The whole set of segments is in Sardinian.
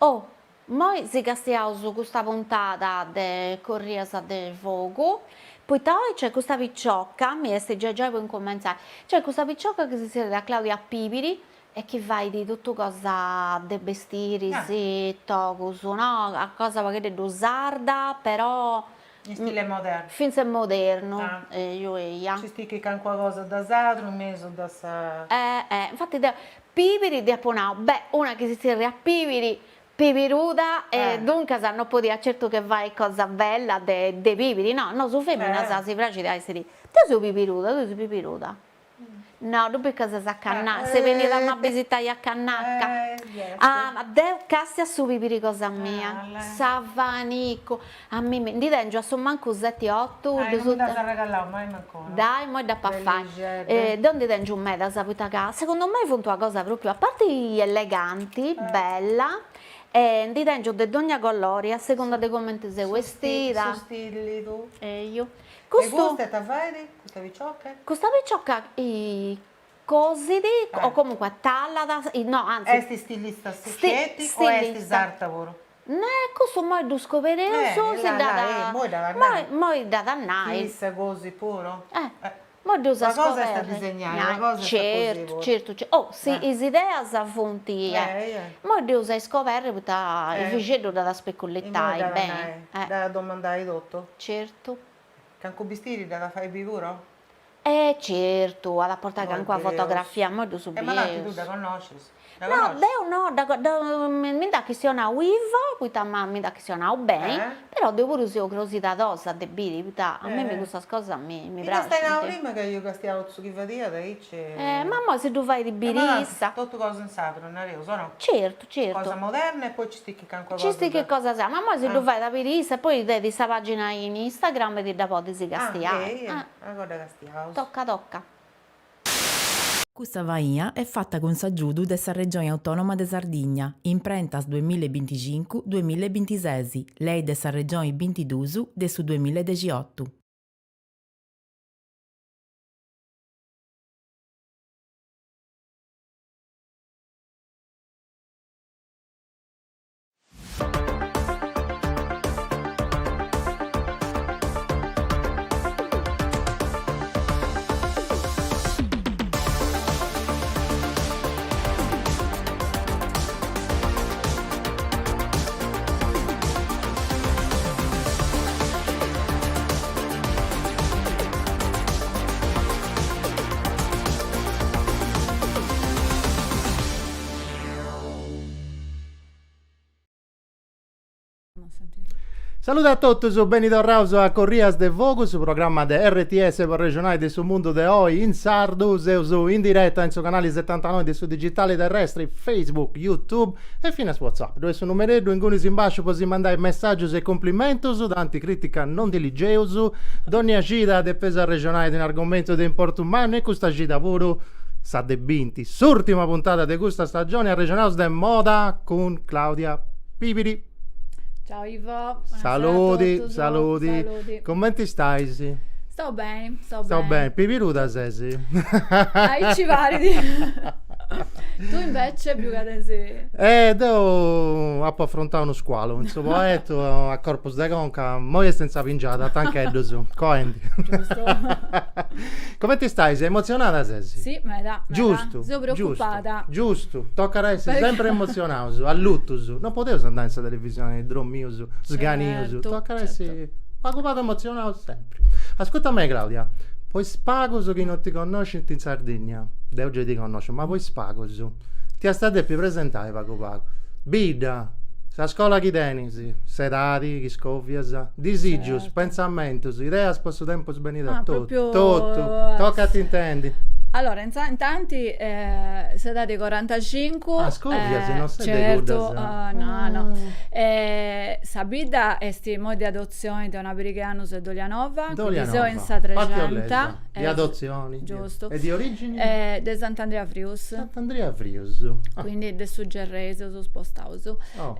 Oh, moi si castiaus custa puntada de Corrias de Fogu, poita oi nc'est custa picioca, mi est giai giai po incumentzai, nc'est custa picioca chi si zerriat Claudia Pibiri e chi fait totu cosa de bestiris togus, no, a cosa u' paghededdu sarda, però In stile modernu. Fintzas modernu, eju eja. Ci stichit calincuna cosa de sardu in mesu de sa. Eh eh, infati deu Pibiri ddi apu nau, beh, una chi si zerriat Pibiri, pibiruda e duncas no podiat certu che fai cosa bella de de pibiri, no, nosu feminas si praxit a essiri, deu seu pibiruda, tui ses pibiruda? No, ddu biu ca ses a cannaca, ses benida a m'abisitai a cannaca. Ah, ma deu castia su pibiri cosa mia, s'avanicu, a mimi, ndi tengiu a su mancu seti otu, non mi nd'as arregallau mai mancu unu. Dai, immoi dd'apu a fai. Deu ndi tengiu medas, poita ca segundu mei funt una cosa propriu, a parti eleganti, bella, e ndi tengiu de dogna colori a segunda de cumenti seu bestida. Su stillidu. Eju. E custa ita fait, custa picioca? Custa picioca cosit o comunque tallat, no anzi. Est stilista sceti o est sarta puru? Ne, custu immoi ddu scobereus, si dd'at immoi dd'at a nai. Chi issa cosit puru? Eh, immoi dd'eus a Una cosa est a disegnai, una cosa est a cosiri puru. Certu, certu, oh, si is ideas funt, immoi dd'eus a iscoberri poita Ivixeddu dd'at a specullitai beni. Dd'at a domandai totu. Certu. Cancu bistiri dd'at a fai biri puru? E certu, at a portai cancuna fotografia, immoi ddus bieus. E ma tanti tui dda connoscis? No, deu no, dda mi nd'at chistionau Ivo, poita mi nd'at chistionau beni, però deu puru seu crosidadosa de biri, poita a mimi custas cosas mi mi praxint. Mi dd'as nau prima ca iu castiau su chi fadiat aici. Ma immoi si ddu fait biri issa. Totu cosa in sardu, nareus, o no? Certu, certu. Cosa moderna e poi ci stichit cancuna cosa. Ci stichit cosa sarda, ma immoi si ddu fait a biri issa e poi tenit sa pagina in Instagram e ti dda podis castiai. Ah, eia, dda castiaus. Toca toca. Custa faina est fata cun s'agiudu de sa Regioni Autònoma de Sardigna, Imprentas duemilla e binticincu, duemilla e bintises, Lei de sa Regioni bintidus de su duemilla e dexiotu. Salude a totus, beni torraus a Corrias de Fogu, su programma de RTS po arrexonai de su mundu de oi in sardu. Seus in direta in su canali setantanoi de su digitali terrestri, Facebook, YouTube e finas WhatsApp. Ddu est su numereddu ingunis in basciu po si mandai messàgius e cumplimentus, tanti crìtica non ndi ligeus. Dònnia cida depeus arrexonai de un'argomentu de importu mannu e custa cida puru, sa de binti, s'ùrtima puntada de custa stagioni, arrexonaus de moda cun Claudia Pibiri. Ciao Ivo, Saludi, saludi. Saludi. Cumenti stais? Stau beni, stau beni. Stau beni. Pibiruda ses? Aici parit. Tu invece biu ca tenis. Eh, deu apu afrontau unu scualu in su Poetu a corpus de conca, immoi est in sa pingiada a Tancheddus, coendi. Giustu. Comenti stais? Emotzionada ses? Si, meda, meda. Giustu. Seu preocupada. Giustu, tocat a essi sempri emotzionaus, allutus. Non podeus andai in sa televisioni dromius, sganius, tocat a essi pagu pagu emotzionaus sempri. Ascurta a mei Claudia, po is pagus chi non ti connoscint in Sardigna, deu gei ti connosciu, ma po is pagus, ti iast a depi presentai pagu pagu. Bidda, sa scola chi tenis, s'edadi chi scovias, Disìgius, pentzamentus, ideas po su tempus benidori, Ah, totu, propriu... totu, tocat a t'intendi. Allora, intanti s'edadi corantacincu. Ah, scovias, non ses de certu, cuddas. no, no. Sa bidda est immoi de adotzioni de una pariga 'e annus de Dolianova, quindi seu in sa Trexenta. Di adotzioni. Giustu. E di origini? De Sant'Andria Frius. Sant'Andria Frius. Quindi de su Gerrei seus spostaus. Oh.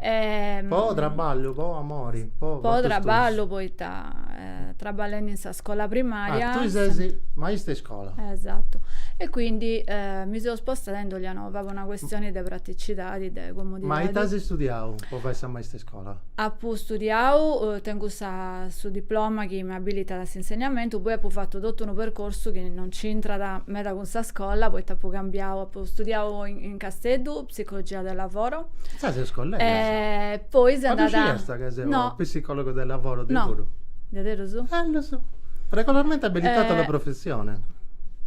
Po traballu, po amori, po Po traballu, poita traballendi in sa scola primaria. Ah, tui ses maista 'e scola. Esatto. E quindi mi seu spostada in Dolianova po una questioni de praticidadi, de comodidadi. Ma ita as studiau po fai sa maista 'e scola? Apu studiau, tengu sa su diploma chi mi abilitat a s'insegnamentu, poi apu fatu totu unu percorsu chi non nc'intrat meda cun sa scola, poita apu cambiau, apu studiau in Casteddu psicologia del lavoro. Insaras seus collegas. E poi seu andada. Ma ddu sciiast ca seu no. psicologo del lavoro deu puru? No. Diaderus? Ellus. Regolarmente abilitato alla professione.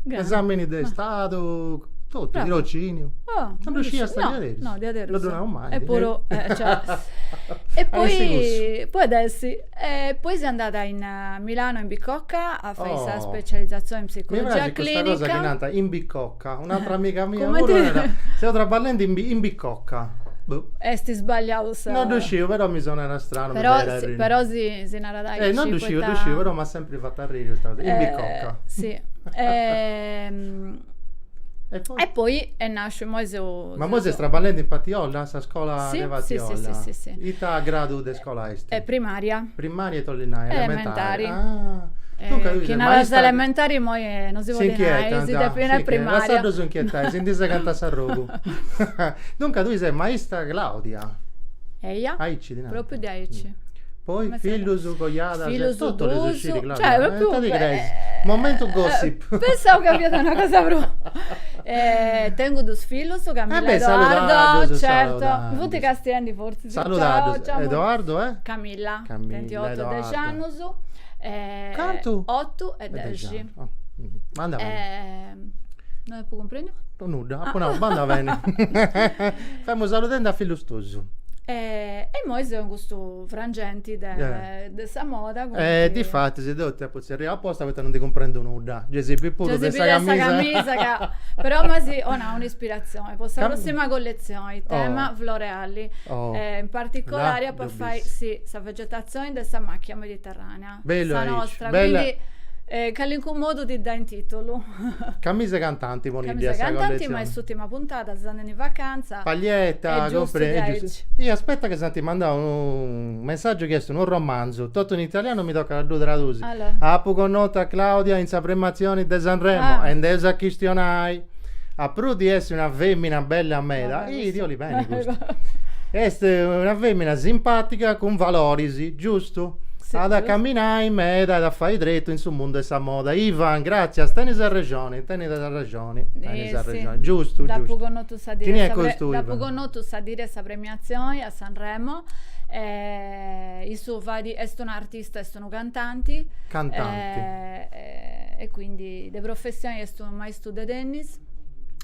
Esamini de stadu, totu, tirociniu. Oh, non ddu sciiast no, diaderus? No, diaderus. Non ddu nau mai. Eppuru, eh, cioè. E poi, poit essi, e poi seu andada in Milano in Bicocca a fai sa specializzazione in psicologia clinica. Mi praxit custa cosa chi nant in Bicocca, un'atra amiga mia puru narat, seu traballendi in Bicocca. Boh. Est sbagliau sa. Non ddu sciu, però mi sonat stranu, mi fait arriri. Però si si narat aici, Eh, non ddu sciu, ddu sciu, però m'at sempri fatu arriri custa cosa, in Bicocca. Si. E poi? E poi est nasciu, immoi seu. Ma immoi ses traballendi in Patiolla, sa scola de Patiolla? Sì, sì, sì, sì. Ita gradu de scola est? Est primaria. Primaria ita 'olit nai, elementari. Elementari. Ah. Duncas tui Chi ses naras maista. elementari immoi non si podit nai, si depit nai primaria. Lassaddus inchietai, si ndi segant s'arrogu. Duncas tui ses maista Claudia. Eia. Aici ti nant. Propriu de aici. Poi fillus, coiadas, fillus totu ddus dus, sciri Claudia. cioè propriu Ita ti creis? Momentu gossip. Pensau ca fiat una cosa prus. Tengu dus fillus, Camilla e Edoardo, certo, mi funt castiendi fortzis. Saludaddus, Edoardo e? Camilla, tenint otu e dexi annus. Cantu? Otu e dexi. Banda beni. No apu cumprendiu. Nudda, apu nau, banda beni. Femus saludendi a fillus tuus. E immoi seu in custu frangenti de de sa moda. E difatis deu ti apu tzerriau aposta poita non ndi cumprendu nudda. Gei si bit puru de sa camisa. De sa camisa ca però m'as 'onau un'ispiratzioni po sa prossima colletzioni, tema floreali. In particolari apu a fai, sì, sa vegetazioni de sa macchia mediterranea. Bellu sa aici, nostra, bella. quindi in calincunu modu ti dda intitulu. Camisa cantanti poniddi a Camisa sa cantanti, ma collezioni. est s'ùrtima puntada, ses andendi in vacanza. Paglietta, Est giustu compre, est diaici. giustu. Ih, aspetta ca s'ant mandau unu messaggiu chi est unu romanzu, totu in italianu mi tocat a ddu tradusi. Allora. Apu connotu a Claudia in sa prematzioni de Sanremo Ah. e nd'eus a chistionai. A prus di essi una femina bella meda, ih ti 'olit beni custu, est una femina simpatica cun valoris, giustu? At a caminai meda e at a fai tretu in su mundu 'e sa moda. Ivan, gràtzias, tenis arrexoni, tenis arrexoni, tenis arrexoni, giustu, Dd'apu giustu. connotu sa dì Chini est custu Dd'apu Ivan? connotu sa dì de sa premiatzioni a Sanremo, e issu fait, est un'artista, est unu cantanti. Cantanti. E quindi de professioni est unu maistu de tennis.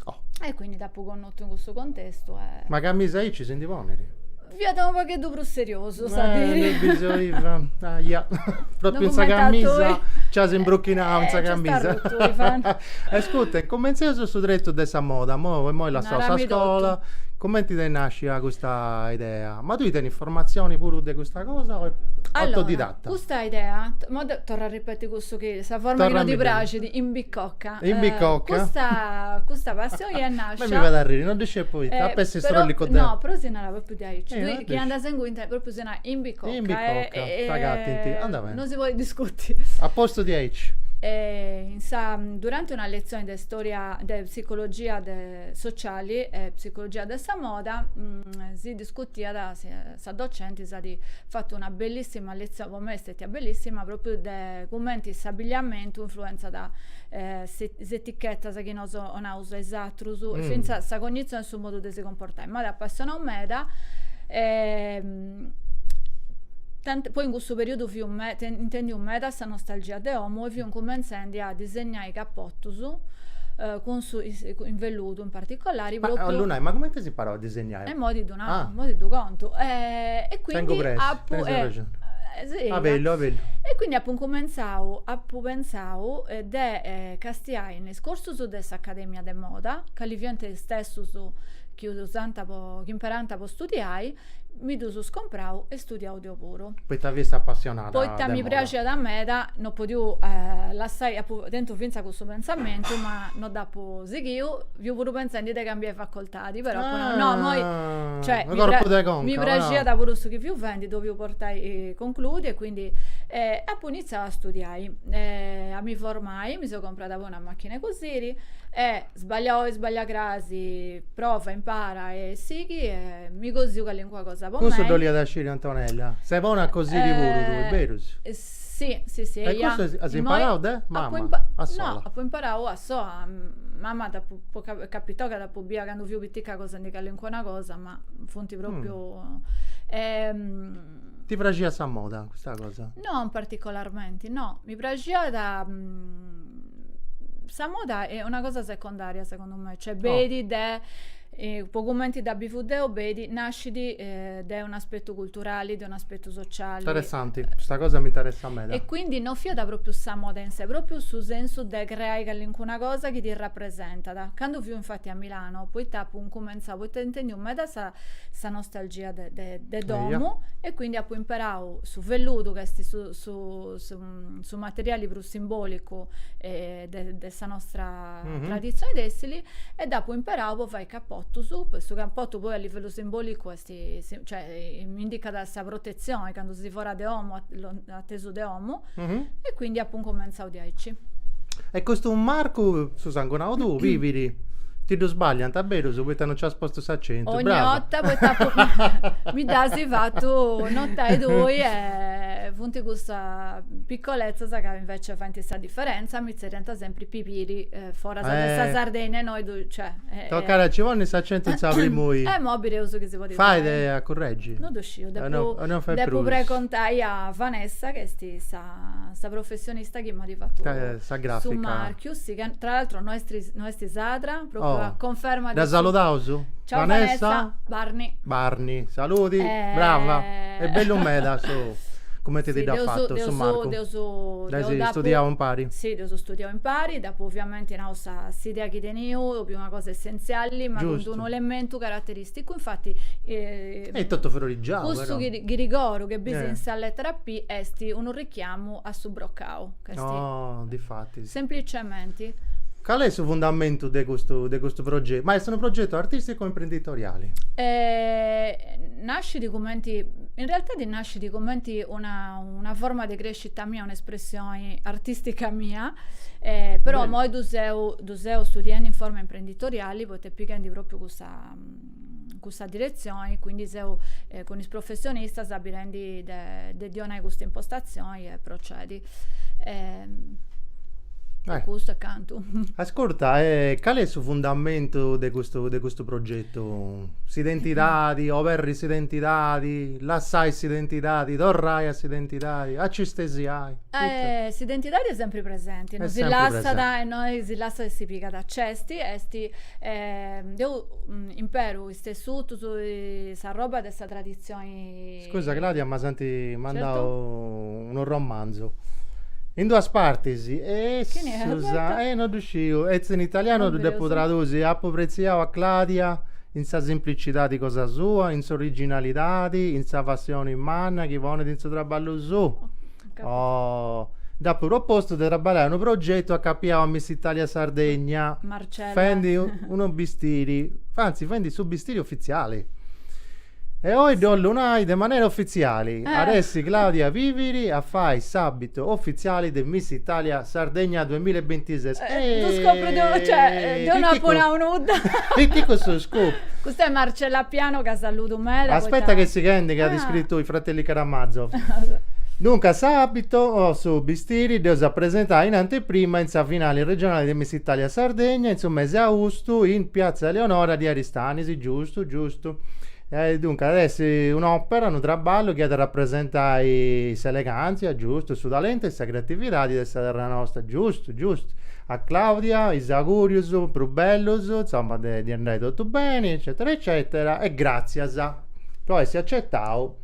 Oh. E quindi dd'apu connotu in cussu contestu e. Ma camisa aici si ndi ponit? Fiat unu pagheddu prus seriosu sa diri. Eh, ddu biu Ivan, aia, propriu in sa camisa, nci as imbruchinau in sa camisa. Ascurta, cumentzeus su tretu de sa moda, immoi lassaus sa scola, cumenti t'est nascia custa idea? Ma tui tenis formatzioni puru de custa cosa o est autodidatta? Custa idea, mo torru a ripeti cussu chi, sa forma chi no ti praxit, in bicocca. In bicocca. Custa custa passioni est nascia. A mei mi fait arriri, non ddu sciu poita, ap'essi strollicu deu. No, però si narat propriu diaici, tui chi andas inguni intendis, propriu si narat in bicocca. In bicocca, t'agatint, andat beni. Non si podit discuti. A postu diaici. In sa durante una letzioni de storia de psicologia de sociali e psicologia de sa moda si discutiat sa docenti s'at fatu una bellissima letzioni, po mei est stetia bellissima, propriu de cumenti s'abbigliamentu influenzat is etichetas chi nosu 'onaus a is atrus e fintzas sa cognizioni e su modu de si comportai. M'at apassionau meda e poi in cussu periodu fiu intendiu meda sa nostalgia de 'omu e fiu incumentzendi a disegnai capotus cun su in velludu in particolari Ma propriu 'ollu nai, ma cumenti as imparau a disegnai? E immoi ti ddu nau, immoi ti ddu contu. E quindi Tengu pressi, apu tenis arrexoni. Sì. A bellu, a bellu. E quindi apu incumentzau, apu pentzau de castiai in is cursus de s'Academia de Moda, cali fiant is testus chi usant po, chi imperant po studiai, mi ddus scomprau e studiau deu puru. Poita fiast apassionada Poita mi praxiat meda, no podiu lassai, apu tentu fintzas cussu pentzamentu, ma no dd'apu sighiu, fiu puru pentzendi de cambiai facoltadi, però apu nau, no, immoi, cioè, mi praxiat puru su chi fiu fendi, ddu 'oliu portai, concludi e quindi. E apu iniziau a studiai, a mi formai, mi seu comprada poi una macchina 'e cosiri e sbaglia oi sbaglia crasi, prova, impara e sighi e mi cosiu calincuna cosa po mei. Custu dd'oliat sciri Antonella, ses bona a cosiri puru tui, berus? Si, si, si, E custu as imparau de mama, a sola? No, apu imparau a sola, mama dd'apu capitau ca dd'apu bia candu fiu pitica cosendi calincuna cosa, ma funt propriu Ti praxiat sa moda, custa cosa? Non particolarmenti, no. Mi praxiat sa moda est una cosa secondaria segundu me, cioè benit de po cumenti dda bivu deu benit, nascit de un'aspetu culturali, de un'aspetu sociali. Interessanti, custa cosa mi interessat meda. E quindi no fiat propriu sa moda in sé, propriu su sensu de creai calincuna cosa chi ti rapresentat. Candu fiu infati a Milano, poita apu incumentzau, poita intendiu meda sa sa nostalgia de de de domu e quindi apu imperau su velludu ca est su su su materiali prus simbolicu de de sa nostra traditzioni tessili e dd'apu imperau po fai capotus, su capotu poi a livellu simbolicu est cioè indicat sa protetzioni candu ses fora de 'omu atesu de 'omu e quindi apu incumentzau diaici. E custu marcu, su sangunau tuu, Pibiri, ti ddu sbagliant, berus, poita non ci as postu s'acentu, brava. Ogni 'orta poita mi dd'as fatu notai tui e funt cussas picoletzas ca invece faint sa diferentza, mi tzerriant sempri Pibiri foras de sa Sardegna e innoi ddu, cioè. Tocat a ci ponni s'acentu in sa primu i. E mo bireus chi si podit fai. Fait a curregi. No ddu sciu, depu depu pregontai a Vanessa, ca est sa sa professionista chi m'at fatu sa grafica. Su marchiu, si, ca tra l'altro no est no est sadra, propriu a conferma de. Dda saludaus? Ciao Vanessa. Barni. Barni, saludi, brava, est bellu meda su cumenti ti dd'at fatu su marcu. Dd'ais studiau impari? Si, dd'eus studiau impari, dd'apu ovviamenti nau sa s'idea chi teniu, 'olia una cosa essenziali ma cun d'unu elementu carateristicu, infati Est totu frorigiau però. Cussu ghirigoru chi bis in sa lettera P est unu richiamu a su brocau, ca est. Oh, difatis. Semplicementi. Cali est su fundamentu de custu de custu progetu? Ma est unu progetu artisticu o imprenditoriali? Nascit cumenti, in realtadi nascit cumenti una una forma de crescita mia, un'espressioni artistica mia, però immoi ddu seu ddu seu studiendi in forma imprenditoriali poita pighendi propriu cussa cussa diretzioni, quindi seu cun is professionistas birendi de de ddi 'onai custa impostatzioni e procedi. E custu est cantu. Ascurta, e cali est su fundamentu de custu de custu progetu? S'identidadi, oberri s'identidadi, lassai s'identidadi, torrai a s'identidadi, a ci stesiai? S'identidadi est sempri presenti, no si lassat e no si lassat e si pigat. Nc'est, est Deu imperu is tessutus, s'arroba de sa traditzioni. Scusa Claudia ma s'ant mandau unu romanzu in duas partis e e no ddu sciu, est in italianu ddu depu tradusi, apu pretziau a Claudia in sa simplicidadi cosa sua, in s'originalidadi, in sa passioni manna chi ponit in su traballu suu. Oh, dd'apu propostu de traballai unu progetu acapiau a Miss Italia Sardegna, Marcella. fendi unu bistiri, anzi fendi su bistiri ufitziali. E oi dd'ollu nai de manera ufitziali, at essi Claudia Pibiri a fai s'abitu ufitziali de Miss Italia Sardegna duemilaebintises. Ddu scopru deu, cioè, deu no apu nau nudda. Piticu su scoop. Custa est Marcella Piano ca saludu meda. Aspetta che sighendi ca at iscritu i fratelli Karamazov. Duncas s'abito o su bistiri dd'eus a presentai in anteprima in sa finali regionali de Miss Italia Sardegna in su mesi austu in Piazza Eleonora di Aristanis, giustu, giustu. E duncas at essi un'opera, unu traballu chi at a rapresentai s'elegantzia, giustu, su talentu e sa creatividadi de sa terra nosta, giustu, giustu. A Claudia is augurius prus bellus, insoma, de ddi andai totu beni, eccetera eccetera, e gratzias po essi acetau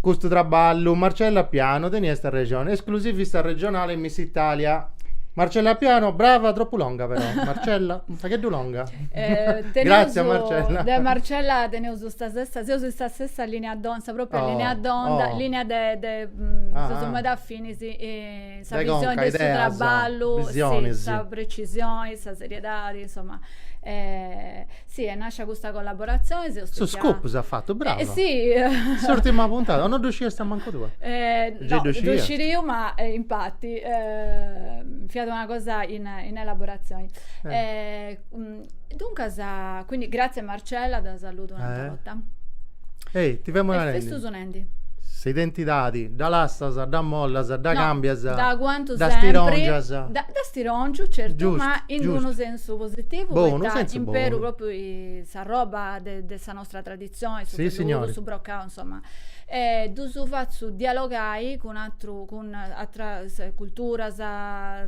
custu traballu. Marcella Piano, teniast arrexoni, esclusivista regionale Miss Italia. Marcella Piano, brava, tropu longa però, Marcella, un pagheddu longa. Eh, Grazie Marcella. De Marcella teneus sta stessa, seus in sa stessa linea d'onda, sa propria oh, linea d'onda, oh. linea de, de ah, seus meda afinis in sa de visioni conca, de su ideas, traballu, visionis. sì, sa precisioni, sa seriedadi, insomma. Eh, Sì, est nascia custa collaboratzioni, seus Su scoop s'at fatu, brava. Eh, sì. S'urtima puntata, o no ddu sciiast mancu tui? No, ddu sciriu, ma infatti fiat una cosa in in elaboratzioni. Duncas, quindi gratzie Marcella, dda saludu un'atra 'orta. Ehi, ti femu narendi. E festus nendi. S'identidadi, dda lassas, dda mollas, dda cambias, dda aguantu dda sempri, stirongias. Dda stirongiu, certu, ma in unu sensu positivu, poita imperu propriu sa roba de sa nostra traditzioni, su velludu, su brocau, insoma. E ddus fatzu dialogai cun atru, cun atras culturas,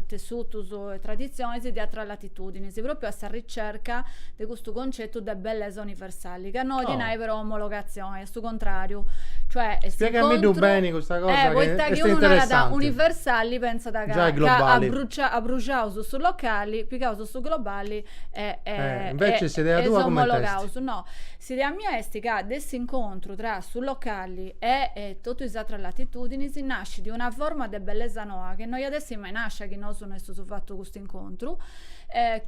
tessutus e traditzionis de atras latitudinis, propriu a sa ricerca de custu concetu de bellesa universali, ca no 'olit nai però omologatzioni, a su contrariu, cioè est Spiegamiddu beni custa cosa eh, poita chi chi unu narat universali pentzat ca ca abruxaus su locali, pigaus su globali e e invece s'idea tua cumenti est? No, s'idea mia est ca de s'incontru tra su locali e totu is atras latitudinis nascit una forma de bellesa noa che no iat essi mai nascia chi nosu no estus fatu custu incontru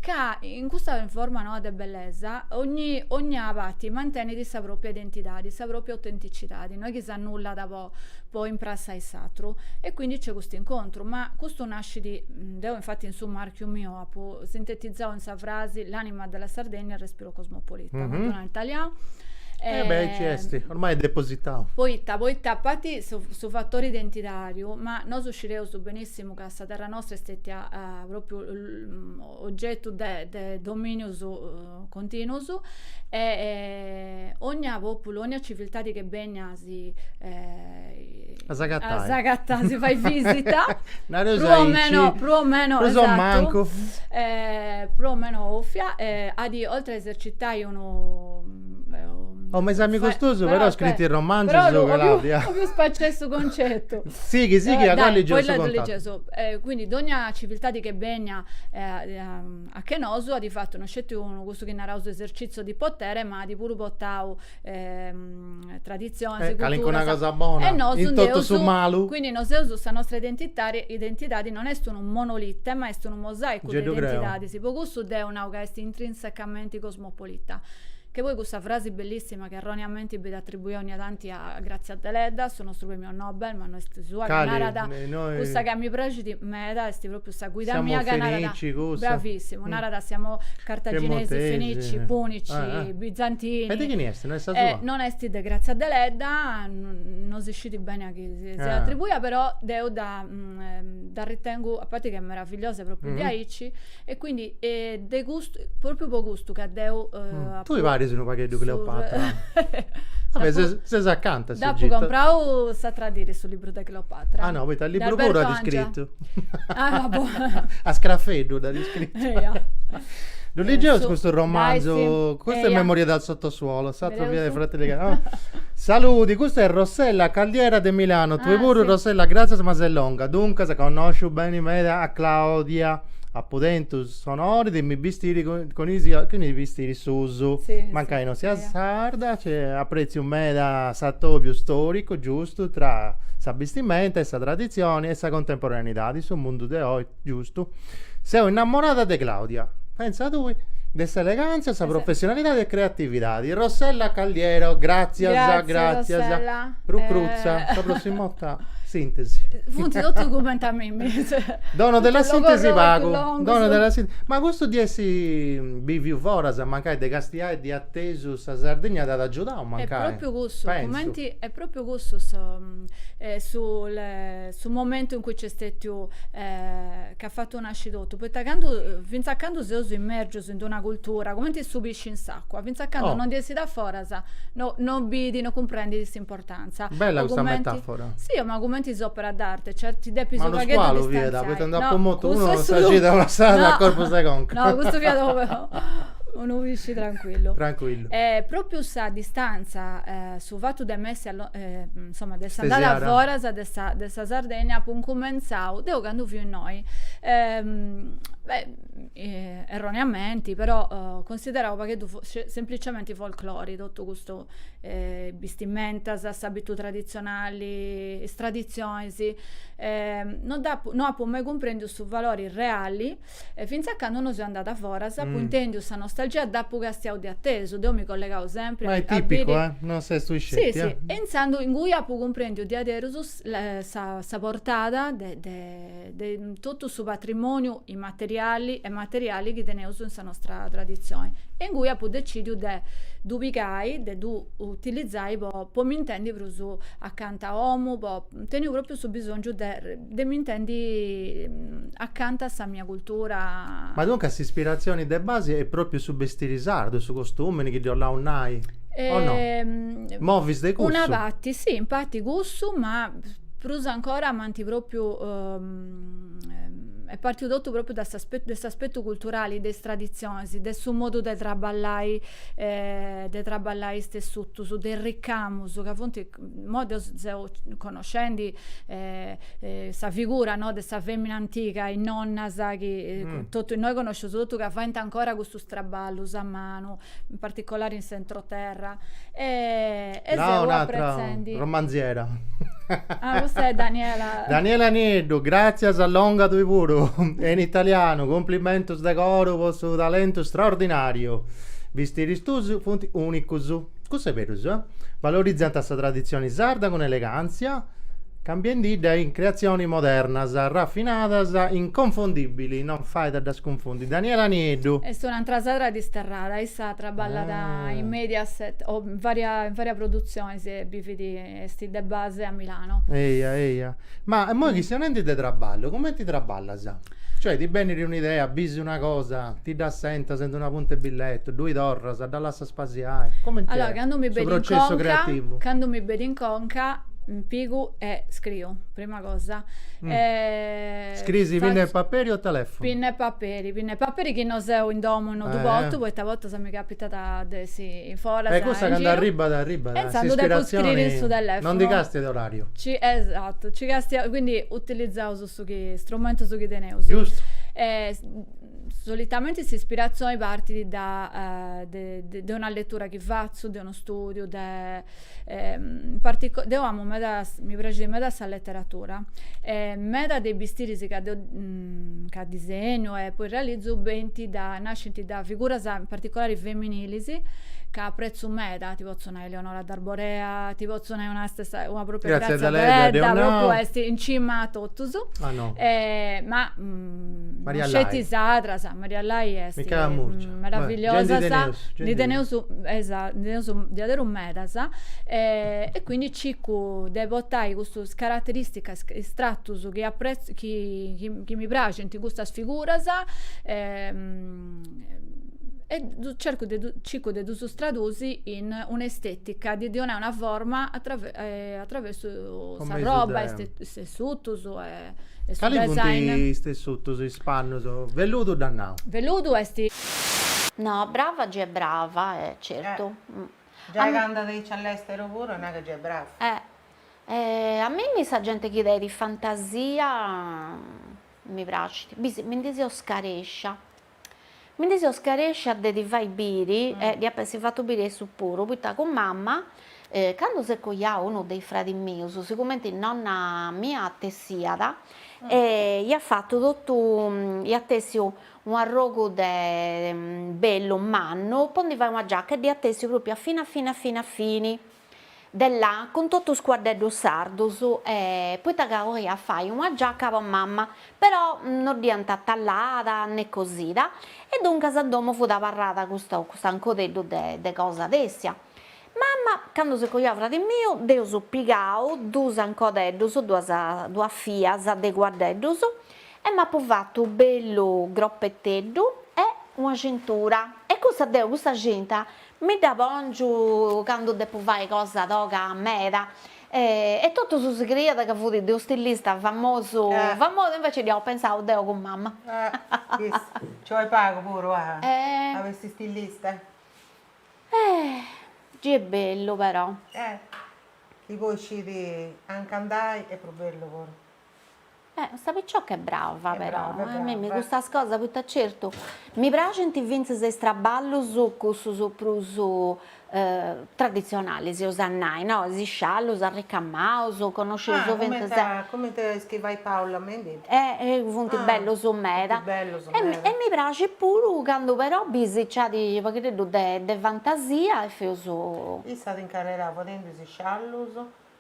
Ca in custa forma noa de bellesa ogni ogna parti mantenit sa propria identidadi, sa propria autenticidadi, no est chi s'annullat po po imprassai s'atru e quindi nc'est custu incontru, ma custu nascit, deu infati in su marchiu miu apu sintetizau in sa frasi l'anima della Sardegna il respiro cosmopolita, mm -hmm. in italianu. Eh beh, aici est, ormai est depositau. Poita, poita a parti su, su fatori identitariu, ma nosu scideus benissimu ca sa terra nostra est stetia propriu ogetu de de dominius continuus e ogna populu, ogna civiltadi che benniat si A s'agatai. A s'agatai, si fai visita. Nareus Prus o aici. meno, prus o meno, Prus o esattu. mancu. Prus o meno 'ofia, at oltre a esercitai unu Oh, ma is amigus tuus però scrint romanzus, Claudia. Obiu spaciai su concetu. Sighi, sighi, a goa ligeus su contatu. Ligeus. Quindi dogna civiltadi che benniat a che nosu at fatu no sceti unu, cussu chi naraus esercizio di potere, ma at puru portau traditzionis, culturas. Calincuna cosa bona, e nosu in totu su malu. Quindi nosu seus, sa nostra identidadi non est unu monolite, ma est unu mosaicu de identidadis, po cussu deu nau ca est intrinsecamenti cosmopolita. Che poi cussa frasi bellissima che erroneamenti benit atribuia ogna tanti a Grazia Deledda, su nostru premiu Nobel, ma no est sua, ca narat cussa ca mi praxit meda, est propriu sa guida mia ca narat, bravissimu, narat siamo cartaginesi, fenici, punici, bizantini. E de chini est? No est sa sua? Non est de Grazia Deledda, no si scit beni a chi siat atribuia, però deu dda dda ritengu, a parti ca est meravigliosa propriu diaici, E quindi de custu, propriu po custu ca deu apu. Tui paris unu pagheddu Cleopatra. Vabbè, ses, ses acanta a Dd'apu comprau s'atra diri su libru de Cleopatra. Ah no, poita libru puru at iscritu. Ah, boh. A scrafeddu dd'at iscritu. Ddu ligeus custu romanzu, custu est Memorie dal sottosuolo, s'atru fiat de Fratelli no? Saludi, custa est Rossella Caldiera de Milano, tui puru Rossella gratzias ma ses longa, duncas connosciu beni meda a Claudia Apu tentu s'onori de mi bistiri cun is cun is bistiris suus. Mancai no sia sarda, apretziu meda s'atobiu storicu giustu tra sa bistimenta e sa traditzioni e sa contemporaneidadi, su mundu de oi, giustu. Seu innamorada de Claudia, pentza tui, de s'elegantzia, sa professionalidadi e creatividadi. Rossella Calliero, gratzias, gratzias. Prus crutza, sa prossima 'orta sintesi. Funt totus cumenti a mimmi. Dono della sintesi pagu, dono della sintesi, ma custu di essi biviu foras, mancai de castiai di atesu sa Sardigna t'at agiudau mancai. Est propriu cussu, cumenti, est propriu cussu su su momentu in cui nc'est stetiu ca at fatu nasci totu, poita candu, finzas a candu seus immergius in d'una cultura, cumenti su pisci in s'acua, finzas a candu non ndi essit a foras no no bidi, no cumprendit s'importanza. Bella custa metafora. Sì, ma cumenti s'opera d'arte, cioè ti depis Ma unu scualu fiat, poita nd'apu motu unu sa cida passada a corpus de conca. No, custu fiat unu pisci tranquillu. Tranquillu. E propriu sa distanza, su fatu de m'essi insoma de essi andada foras de sa de sa Sardegna apu incumentzau, deu candu fiu innoi. Beh, erroneamenti, però considerau u' pagheddu semplicementi folclori totu custu bistimentas, s'abitu traditzionali, is traditzionis, no dd'apu no apu mai cumprendiu su valori reali fintzas a candu no seu andada foras, apu intendiu sa nostalgia, dd'apu castiau de atesu, deu mi collegau sempri Ma est tipicu, eh, no ses tui sceti, Sì, sì, e intzandus ingui apu cumprendiu diaderus sa sa portada de de de totu su patrimoniu immateriali e materiali chi teneus in sa nostra traditzioni e ingui apu decidiu de ddu pigai, de ddu utilizai po po mi intendi prus acanta a 'omu, po teniu propriu su bisongiu de de mi intendi acanta a sa mia cultura. Ma duncas s'ispiratzioni de basi est propriu su bestiri sardu, su costumini chi ddi 'ollaus nai, o no? Movis de cussu? Una parti sì, in parti cussu, ma prus ancora m'ant propriu est partiu totu propriu da s'aspetu de s'aspetu culturali, de is traditzionis, de su modu de traballai de traballai is tessutus, de is ricamus, ca funt, imoi deu seu connoscendi sa figura no de sa femina antiga, is nonnas chi totu innoi connosceus totu ca faint ancora custus traballus a manu, in particolari in s'entroterra e e seu apretzendi. Romanziera. Ah, custa est Daniela. Daniela Nieddu, gràtzias longa tui puru. E in italianu, cumplimentus de coru po su talentu straordinàriu. Bistiris tuus funt ùnicus. Custu est berus, eh? Valorizant sa traditzioni sarda cun elegàntzia, cambiendidda in creatzionis modernas, rafinadas, inconfondibili, non fait a ddas cunfundi. Daniela Nieddu. Est un'antra sadra disterrada, issa traballat in Mediaset o in varia in varia produtzionis e bivit, est de base a Milano. Eia eia. Ma immoi chistionendi de traballu, cumenti traballas? Cioè ti benit un'idea, bisi una cosa, ti dd'assentas in una punta 'e billettu, ddui torras, dda lassas pasiai, cumenti Allora, candu mi est su benit in processu conca, creativu? candu mi benit in conca, pigu e scriu, prima cosa. Scrisi pinna e paperi o telefunu? Pinna e paperi, pinna e paperi chi no seu in domu no ddu portu, poita a bortas mi capitat de essi in foras, E cussa in candu giru. arribat, arribat, E intzandus depu scriri in su s'ispiratzioni telefunu. non ndi castiat orariu. Ci, esattu, ci castia, quindi utilizzaus su chi, strumentus chi teneus. Giustu. E solitamenti s'ispiratzioni partit da de de una letura chi fatzu, de unu studiu, de in partico deu amu meda mi praxit meda sa letteratura e meda de is bistiris ca deu ca disegnu e poi realizu benint da nascint da figuras in particolari feminilis ca apretzu meda, ti potzu nai Eleonora d'Arborea, ti potzu nai una stessa, una propria Grazia Grazia Deledda, Deledda, deu nau. propriu est in cima a totus. Ah no. Ma Maria non Lai. sceti is atras, Maria Lai est Michela Murgia. meravigliosa, Genti teneus, ndi teneus, esatto, ndi teneus diaderus medas e quindi circu de portai custus carateristicas, is tratus chi apretzu chi chi mi praxint in custas figuras e ddu cercu de circu de ddus tradusi in un'estetica, de ddi 'onai una forma atraversu s'arroba, is tessutus e su Cali funt design. is tessutus, is pannus? Velludu dd'at nau. Velludu est. No, brava gei est brava, e certu. Giai ca andat aici all'estero puru, nai ca gei est brava. Eh, a mimmi sa genti chi tenit fantasia mi praxit, bisi, mi ndi seu scarescia Mi ndi seu scarescia de ti fai biri, e dd'iat essi fatu biri a issu puru, poita cun mamma, candu s'est coiau unu de is fradis mius, sigumenti nonna mia tessiat, e iat fatu totu, iat tessiu u' arrogu de bellu mannu po ndi fai una giaca e dd'iat tessiu propriu a fini a fini a fini a fini de là cun totu is cuaddeddus sardus e poita ca 'oliat fai una giaca po mama, però no dd'iant tallada ne cosida e duncas a domu fut abarrada custu custu ancoddeddu de cosa tessia. Mama, candu s'est coiau fradi miu, dd'eus pigau dus ancodeddus, duas duas fias de cuaddeddus e m'apu fatu u' bellu gropeteddu e una cintura e cussa deu custa cinta Mi dda pòngiu candu depu fai cosa toga meda e totus si creiat ca fut de u' stilista famosu famosu invece dd'iaus pensau deu cun mama. Nci 'olit pagu puru a essi stilista. Gei est bellu però. Chi poi scit anca andai est prus bellu puru. Custa picioca est brava però, a mimmi custas cosas, poita certu mi praxint fintzas is traballus cussus prus traditzionalis, eus a nai, no, is sciallus arricamaus, connosceus fintzas. Ah, cumenti is chi fait Paola Mendi. Funt bellus meda. E mi praxit puru candu però bis nc'at u' paghededdu de fantasia e feus. Issa at incarrerau fadendu is sciallus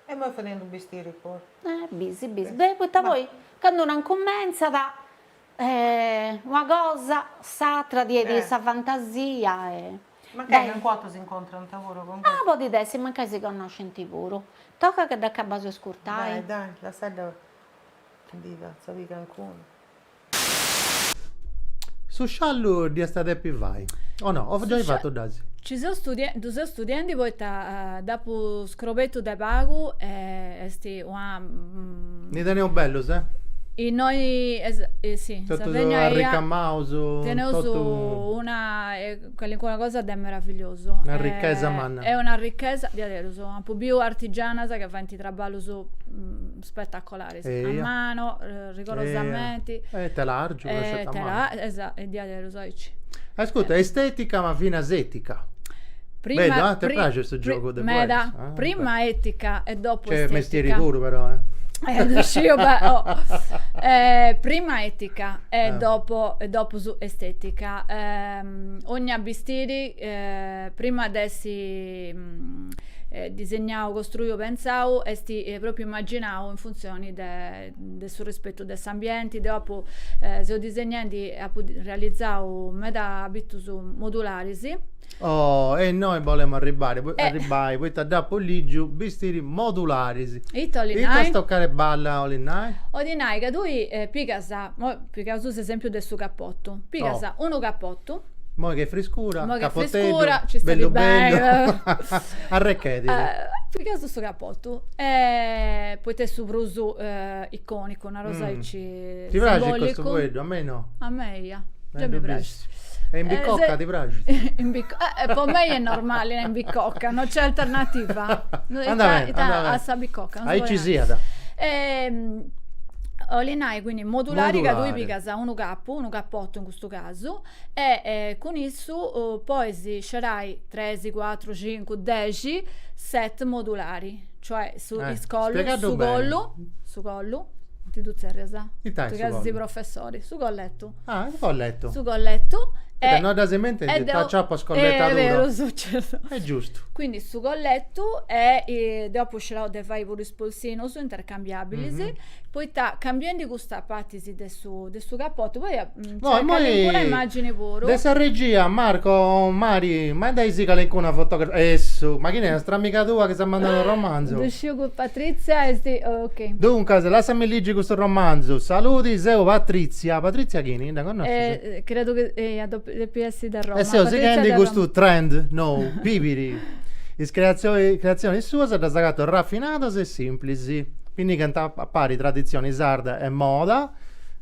E immoi fadendu bistiri puru. Eh, bisi, bisi. Beh, poita poi candu una incumentzat una cosa, s'atra ti 'enit sa fantasia e. Mancai calincunu 'orta s'incontrant puru cun Ah, podit essi, mancai si connoscint puru. Toca ca dd'acabaus de ascurtai. Dai, dai, lassadda ndi fatza biri calincunu. Su sciallu dd'iast a depi fai, o no? O giai fatu dd'as? Ci seu studiendi, ddu seu studiendi poita dd'apu scrobetu de pagu e est una Ndi teneus bellus, eh? Innoi, si, in Totus Sardegna arricamaus, teneus totu una calincuna cosa de meravigliosu. Una ricchesa manna. Est una ricchesa, diaderus, apu biu artigianas ca faint traballus spettacolaris, a mano, rigorosamenti. E telàrgiu, e tela, esatto, e diaderus aici. Ascurta, estetica ma finas etica. Prima, Bellu, eh? Ti praxit su giogu de Meda, ah, prima etica e dopo estetica. C'est mestieri puru però, eh. Eh, ddu sciu, beh, oh. eh, prima etica e eh. dopo, e dopo su estetica. Eh, ogna bistiri, eh, prima de essi disegnau, costruiu, pentzau, est propriu immaginau in funtzioni de de su rispetu de s'ambienti, deu apu, seu disegnendi, apu realizau meda abitus modularis. Oh, e innoi bolemu arribari, arribai, poita dd'apu ligiu, bistiri modularis. Ita 'olit nai? Ita stoccare balla 'olit nai? 'Olit nai ca tui pigas, moi pigaus s'esempiu de su capotu, pigas unu capotu, Moi ch'est friscura, Moi ch'est capoteddu, friscura, ci stat bellu beni. bellu, arrechedit. Pigaus su capotu, e poita est su prus iconicu, naraus aici, Ti praxit custu fueddu? A mei no. A mei eia, giai mi praxit. E in bicocca ti praxit? In bicocca, po mei est normali in bicocca, no c'è alternativa. Anda beni, anda beni. A sa bicocca, Aici siat. 'Olit nai quindi modulari ca tui pigas unu capu, unu capotu in custu casu, e cun issu pois scerai tres, cuatru, cincu, dexi set modulari, cioè su is collus, su collu, su collu, ti ddu zerrias? Ita est su collu? Professori, su collettu. Ah, su collettu. Su collettu. E no ddas in mente t'aciapu a scolletadura. È vero, successo. È giustu. Quindi su collettu e deu apu scerau de fai puru is polsinus intercambiabilis, poita cambiendi custa partis de su de su capotu, poi No, nc'est calincuna immagini puru. De sa regia, Marco, Mari, mandaisì calincuna fotografia, essu, ma chini est, nostra amiga tua chi s'at mandau unu romanzu? Ddu sciu cu Patrizia est, ok. Duncas, lassami ligi custu romanzu, saludi, seu Patrizia, Patrizia chini, dda connoscis? Credu chi eia, depit essi de Roma. E seu sighendi custu trend nou, pibiri. Is creatzionis suas ddas agatu rafinadas e simplis, pinnigant a pari traditzioni sarda e moda,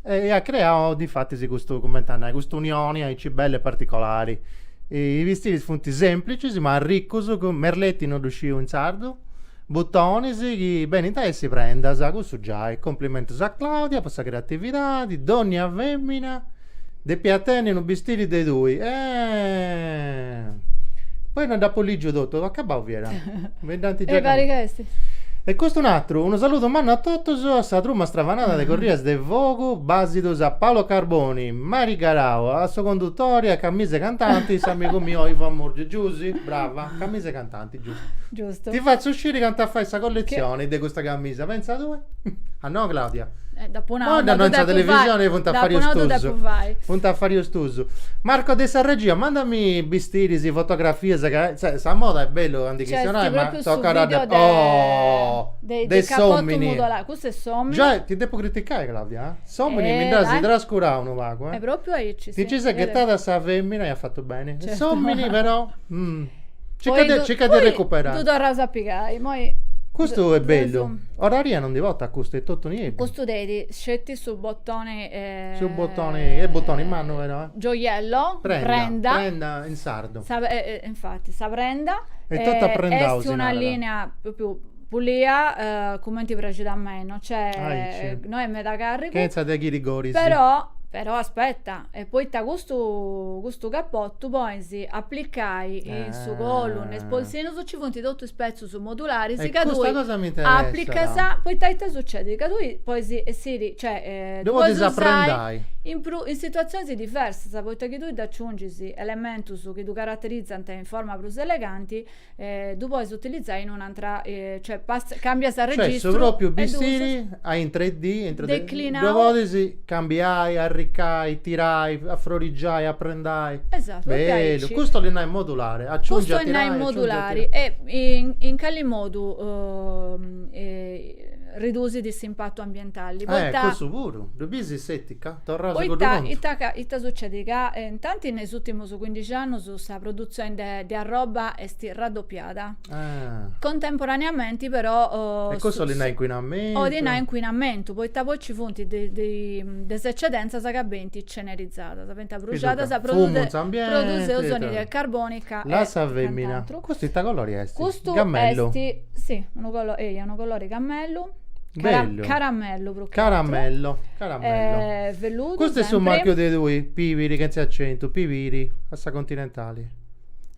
E at creau difatis custu, cumenti a nai, cust'unioni aici bella e particolari. I bistiris funt semplicis ma arricus, cun merletti no ddu sciu in sardu, butonis chi benint a essi prendas, cussu giai. Complimentus a Claudia po sa creatividadi, dònnia femina depiat tenni unu bistiri de tui. Poi no dd'apu ligiu totu, acabau fiat. Mi dd'ant giai. E parit ca est. E custu un'atru, unu saludu mannu a totus, a sa truma stravanada de Corrias de Fogu, bàsidus a Paolo Carboni, Mari Garau, a su condutori, a Camisa 'e Cantanti, s'amigu miu Ivan Murgia, Giusi, brava, Camisa 'e Cantanti, giustu. Giustu. Ti fatzu sciri cantu a fai sa colletzioni de custa camisa, pentza tui. Ah no Claudia? Eh, dd'apu nau, Poi no dda ddu in sa depu fai. televisioni funt Dd'apu afarius nau, ddu tuus. depu fai. Funt afarius tuus. Marco de sa regia, mandami bistiris, fotografias, ca cioè, sa moda est bellu a ndi Nc'est chistionai, ma propriu su tocat a video dda de Oh! de De de capotu s'omini. modulari. Custu est s'omini. Giai ti depu criticai Claudia, eh? S'omini mi Eh, nd'as dai. trascurau unu pagu, eh? È propriu aici, Ti sì. nci ses ghetada sa femina e at fatu beni. Certo. S'omini però, Circa de, circa de recuperai. Ddu torraus a pigai, immoi Custu est bellu. Oraria non ndi portat custu, est totu nieddu. Custu tenit sceti su bottoni Su bottoni, est bottoni mannu però eh. Gioiello, prenda, prenda. Prenda in sardu. Sa, infati, sa prenda. Est totu aprendau Est si una narat. linea propriu. Pulia, cumenti praxit a mei, no c'est, no est meda carrigu. Chentza de ghirigoris. Però, però aspetta, e poita custu custu capotu pois aplicai in su collu, in is polsinus, nci funt totu is petzus modularis E ca custa tui cosa mi interessat. aplicas, poita ita sucedit, ca tui pois essiri, cioè, Ddu ddu podis pois usai aprendai. in prus, in situatzionis diversas, poita chi tui dd'aciungis elementus chi ddu caraterizant in forma prus eleganti, ddu pois utilizai in un'antra, cioè pass, cambias Cioè su registru propriu e ddu usas. bistiri a in 3D, in 3D, Declinau. ddu podis cambiai, arricai, tirai, afrorigiai, aprendai. Esatto, propriu Bellu, aici. custu 'olit nai modulari, aciungi Custu a 'olit nai tirai, aciungi a modulari tirai. e in in cali modu ridusit s'impatu ambientali, Eh, poita cussu puru, ddu bisi s'etica? Torraus a cuddu Poita contu. ita ita sucedit ca intanti in is ùrtimus cuindixi annus sa produtzioni de de arroba est raddopiada. Ah. Contemporaneamenti però E custu 'olit nai incuinamentu. 'Olit nai incuinamentu, poita poi ci funt de de de is ecedenzas ca benint cenerizadas, benint abruxadas, Fumu in s'ambienti. produseus anidride carbonica e Lassa femina. cant'atru. Custu ita colori est? Custu Cammellu. est, si, unu colori, eia, unu colori cammellu. Bellu. Caramellu prus che atru. Caramello, caramello. Eh, velludu Custu est su sempri. marchiu de tui, pibiri chentza acentu, pibiri, a sa continentali.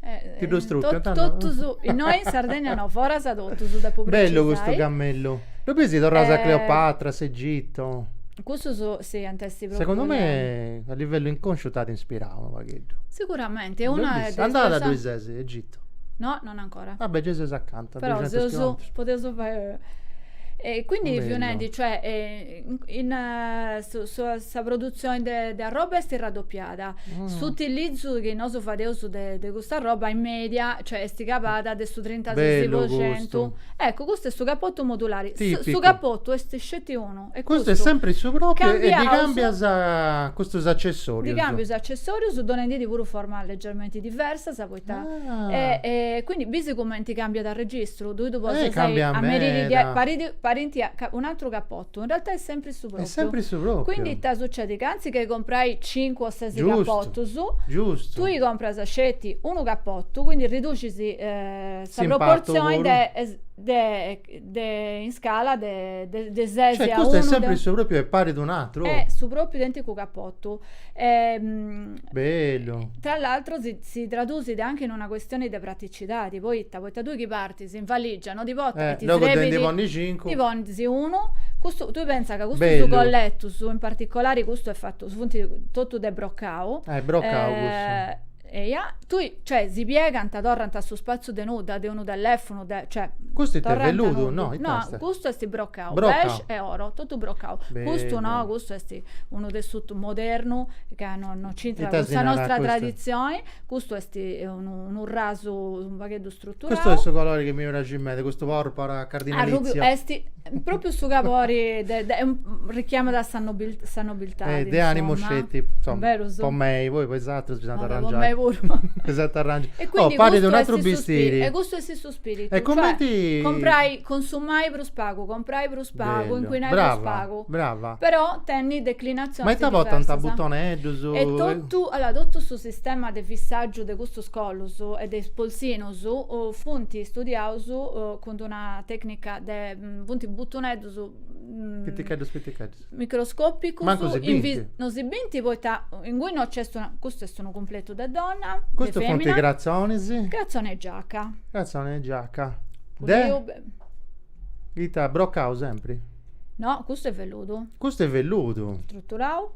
Eh, Ti ddu strupiant, no? Totus, innoi in Sardegna no, foras totus, depu precisai. Bellu custu cammellu. Ddu bisi torraus a Cleopatra, a s'Egitto. Custus sì, ant essi propriu. Segundu me a livellu inconsciu t'at inspirau unu pagheddu. Siguramenti, est una de is Andada ddui ses, Egitto? No, non ancora. Ah beh, gei ses acanta, Però duxentus seus, chilometrus. podeus fai E quindi Bellu. fiu nendi, cioè, in in su su sa produtzioni de de arroba est raddopiada, s'utilizzu chi nosu fadeus de de custa arroba in media, cioè, est cabada de su trintasesi Bellu po centu. custu. Eccu, custu est su capotu modulari. Su Tipicu. capotu est sceti unu, e Custu est custu sempri su propriu e ddi cambiaus cambias custus accessorius. Ddi cambiu is accessorius donendiddi puru forma leggermenti diversas, poita Ah. E e quindi bisi cumenti cambiat arregistru, tui ddu Eh, podis cambiat a meriri meda. parit parint un'atru capotu, in realtà est sempri su propriu. Est sempri su propriu. Quindi ita sucedit, ca anziché comprai cincu o sesi Giustu, capotus, giustu. tui compras sceti unu capotu, quindi riducis sa S'impatu proportzioni puru. de de de in scala de de de sesi Cioè a custu est unu sempri de su propriu e parit un'atru. Est su propriu identicu capotu. Bellu. Tra l'altro si si tradusit anche in una questioni de praticidadi, poita, poita tui chi partis in valigia no ti portas Eh, e ti logu de srebit, ndi ponni cincu. ndi ponis unu, custu, tui pensa ca custus Bellu. colletus, in particolari custu est fatu, funt totu de brocau. Eh, brocau cussu. Eia, tui, cioè, si piegant, torrant a su spaziu de nudda, de unu telefunu, de, cioè, Custu ita est torrant a velludu? nudda. No, ita No, est? custu est brocau, Brocau. beige e oro, totu brocau. Custu no, Bellu. custu est unu tessutu modernu ca no no c'intrat Ita cun si sa narat nostra custu? traditzioni, custu est unu unu rasu unu pagheddu struturau. Custu est su colori chi mi praxit meda, custu porpora Arrubiu, cardinalizio. est Propriu su cabori de de richiamat a sa nobil sa nobiltadi, Eh, de animu insomma. sceti, insomma, Berus? po mei, poi po is atrus bisongiat Vabbè, po arrangiai. mei puru. Bisongiat arrangiai. E Oh, quindi parit custu un'atru est su bistiri. E custu est su spiritu, E cioè cumenti comprai, consumai prus pagu, comprai prus pagu, Bellu. incuinai prus Brava, pagu. brava. Però tenni declinatzionis Ma ita portant diversas. butoneddus? E totu, allora, totu su sistema de fissaggiu de custus collus e de is polsinus funt studiaus cun d'una tecnica de funt butoneddus Piticheddus piticheddus. microscopicus Mancu si bint. No si bint poita ingui no nc'est una custu est unu cumpletu de donna, de Custu funt femina. cratzonis. Cratzoni e giaca. Cratzoni e giaca. De? Ita, brocau sempri? No, custu est velludu. Custu est velludu. Struturau.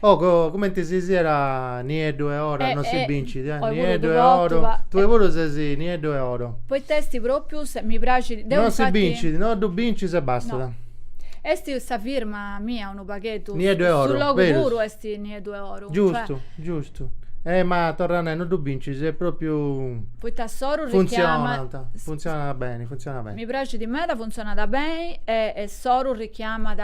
Oh, cumenti si siat nieddu e oro Eh, non si eh, bincit, eh, oi puru nieddu ddu e portu, oro, ma tui puru ses nieddu e oro. Poita est propriu, mi praxit, deu Non si infati bincit, no ddu bincis e bastat. No. Est sa firma mia unu pagheddu, Nieddu e oro, su logu berus. puru est nieddu e oro. Giustu, giustu. Eh ma torra a nai, no ddu bincis, est propriu Poita s'oru richiamat. Funtzionat, funtzionat beni, funtzionat beni. Mi praxit meda, funtzionat beni e e s'oru richiamat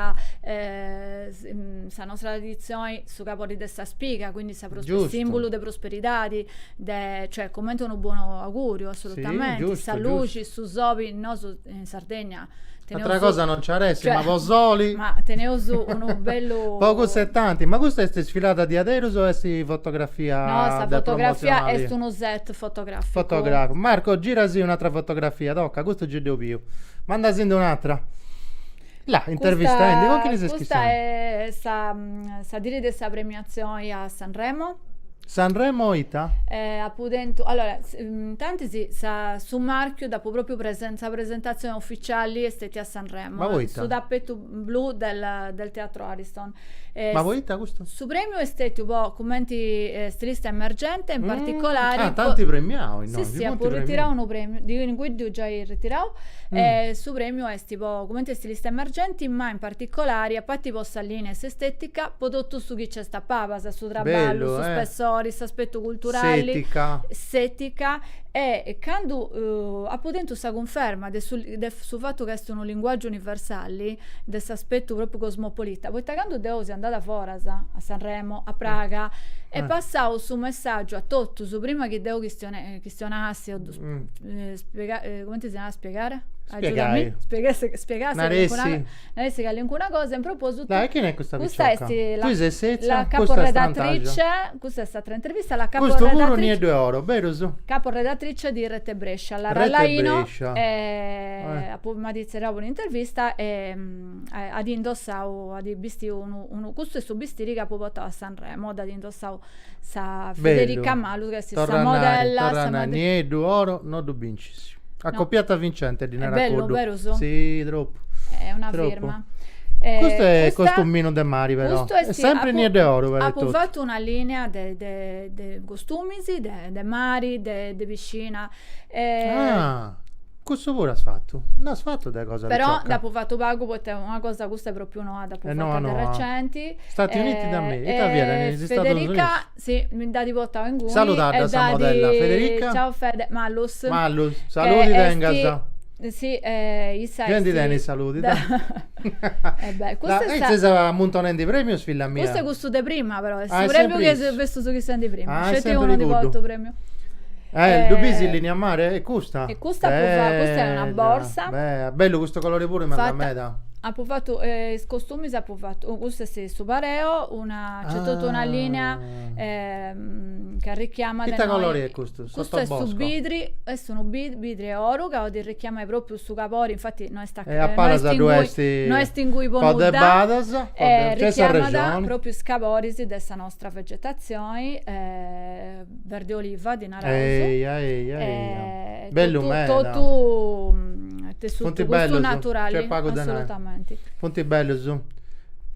sa nostra traditzioni, su cabori de sa spiga, quindi sa Giustu. simbulu de prosperidadi, de cioè cumenti unu bonu auguriu, assolutamente, Sì, giustu, sa luxi, su sobi, nosu in Sardegna Teneus... Atra cosa non nci at essi, cioè, ma po soli... Ma teneus unu bellu... Po cussu e tanti, ma custa est sfilada diaderus o est fotografia? No, sa fotografia est unu set fotograficu. Fotograficu. Marco, girasi un'atra fotografia, tocca, custu gei ddu biu. Mandasindi un'atra. Là, intervistendi, cun chini ses chistionendi? Custa est sa sa diri de sa premiatzioni a Sanremo. Sanremo ita? Apu tentu, allora, intantis sa su marchiu dd'apu propriu presen sa presentazioni uficiali est stetia a Sanremo. Ma poita? Su tapetu blu del del teatro Ariston. Ma poita custu? Su premiu est stetiu po cumenti stilista emergente in particolari Ah, t'ant premiau innoi, Sì, sì, apu ritirau unu premiu, di ingui ddu giai ritirau, e su premiu est po cumenti stilista emergenti, ma in particolari, a parti po sa linea e s'estetica, po totu su chi nc'est a pabas, su traballu, su spessori, s'aspetu culturali, s'etica e candu apu tentu sa cunferma de su de su fatu ca est unu linguaggiu universali, de s'aspetu propriu cosmopolita, poita candu deu seu andada foras, a Sanremo, a Praga, e passau su messaggiu a totus, prima chi deu chistione chistionassi o spiega cumenti si narat spiegare? Spiegai. Spiegassi spiegassi calincuna naressi calincuna cosa in propositu. Dai, chini est custa picioca? Custa est Tui ses setzia, la custa est strantaxa. caporedatrice, custa est s'atra intervista, la Custu puru caporedatrice nieddu e oro, berus? Caporedatrice di Rete Brescia, Lara Rete Laino, Brescia. e apu m'at tzerriau po un'intervista e at indossau, at bistiu unu unu, custu est su bistiri chi apu portau a Sanremo, dd'at indossau sa Federica Malus ca est sa modella. Torra a nai, nieddu, oro, no ddu bincis. Accoppiata vincente ddi narat cuddu. Est bellu, berus? Si, tropu. Est una firma. Custu est costuminu de mari però. Est sempri nieddu e oro però Apu fatu una linea de de de costumis de de mari, de de piscina. Ah Cussu puru as fatu? Nd'as fatu de cosa Però nd'apu fatu pagu poita una cosa custa est propriu noa, dd'apu fata de recenti. Stati Uniti d'America, ita fiat in is Stadus Unius? Federica, si, mi dd'at portau inguni. Saludadda sa modella, Federica? Ciao Fede, Mallus. Mallus, saludi tengas. Si, issa est. Gei ndi tenis saludi, dai. E beh, custa est. Ses ammuntonendi premius filla mia. Custu est cussu de prima però, est su premiu chi est su chi sendi prima, sceti unu ndi portu premiu. Eh, ddu bisi linea mare? E custa? E custa apu fatu, custa est una borsa. Bella, bellu custu colori puru mi andat meda. Apu fatu is costumis apu fatu, custu est su pareo, una, nc'est totu una linea ca richiamat Ita colori est custu? Custu est su bidri, est unu bidri 'e oru ca 'olit richiamai propriu su cabori, infati no est E a palas ddu est no est ingui po nudda. Po de badas, richiamat propriu is caboris de sa nostra vegetatzioni Verde oliva, ddi naraus. Eia, eia, eia. Bellu meda. Totu tessutu custu naturali, assolutamente. Funt bellus.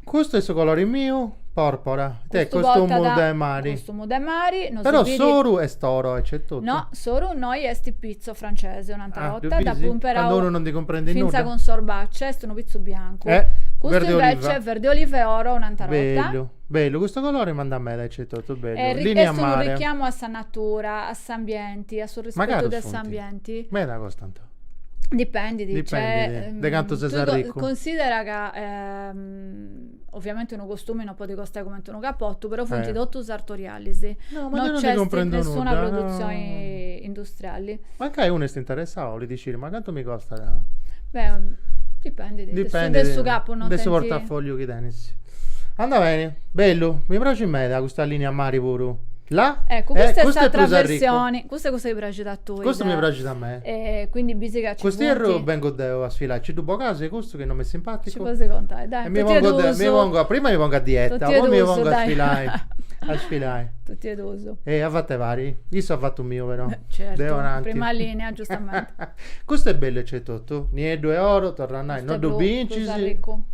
Custu est su colori miu, porpora. Ita est costumu de mari. Costumu de mari. Però s'oru est oro aici etotu. No, s'oru innoi est pizzo francese un'antera 'orta, dd'apu imperau. Candu unu non ndi cumprendit nudda. Finza cun s'orbaccia, est unu pizzu biancu. Custu invece verde oliva e oro un'antera 'orta. Bellu. Bellu, custu colori m'andat meda aici etotu, bellu. E Linea est unu mare. richiamu a sa natura, a s'ambienti, a su Ma rispetu carus de funt? s'ambienti. Meda costant. Dipendit, Dipendit, de cantu ses arricu. Considera ca ovviamenti unu costumi no podit costai cumenti unu capotu, però funt totus sartorialis. No, ma deu No non ndi nc'est cumprendu nessuna nudda, no. produtzioni industriali. Mancai unu est interessau, 'olit sciri, ma cantu mi costat? Beh, dipendit, de su capu no De su tenit. portafogliu chi tenis. Anda beni, bellu, mi praxit meda custa linea mari puru. Là? Ecco, Eh, custa est custu est s'atra prus arricu. versioni, custa est cussa chi praxit a tui. Custu mi praxit a mei. E quindi bisi ca ci Cust'ierru funt. bengu deu a sfilai, ci ddu bogaus custu chi non m'est Ci simpaticu. podis contai, dai, E mi totu e pongu deu, duus. mi pongu, prima mi pongu a dieta, Totu e poi mi duus, pongu a dai. sfilai, a sfilai. Totu e duus. E a fatu 'e pari, issu a fatu miu però. Certu, Deu ananti. prima linea, giustamenti. Custu est bellu aici etotu, nieddu e oro, torra a nai, Custu no est ddu prus bincis. arricu.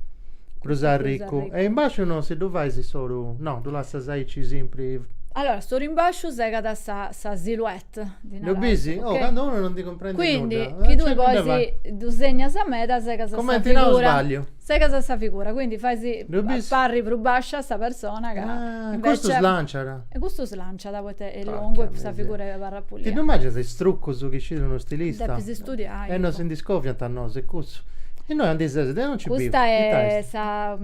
Prus arricu. E in basciu no si ddu fais s'oru, no, ddu lassas aici simpri. Allora, s'oru in basciu segat sa sa silhouette, ddi Ddu naraus, bisi? Oh, ok? candu unu non ndi cumprendit Quindi, nudda. chi tui poi ddu segnas meda, segas sa Cumenti nau figura. sbagliu. Segas sa figura, quindi fais Ddu bisi? parri prus bascia sa persona ca Ah, invece custu slanciat. E custu slanciat poita est longu e sa figura abarrat Ti pulia. ddu immaginas is truccus chi scit unu stilista? Depis studiai. E non si ndi scoviant a nosu, est cussu. Innoi aundi ses, deu non nci biu. Custa est sa,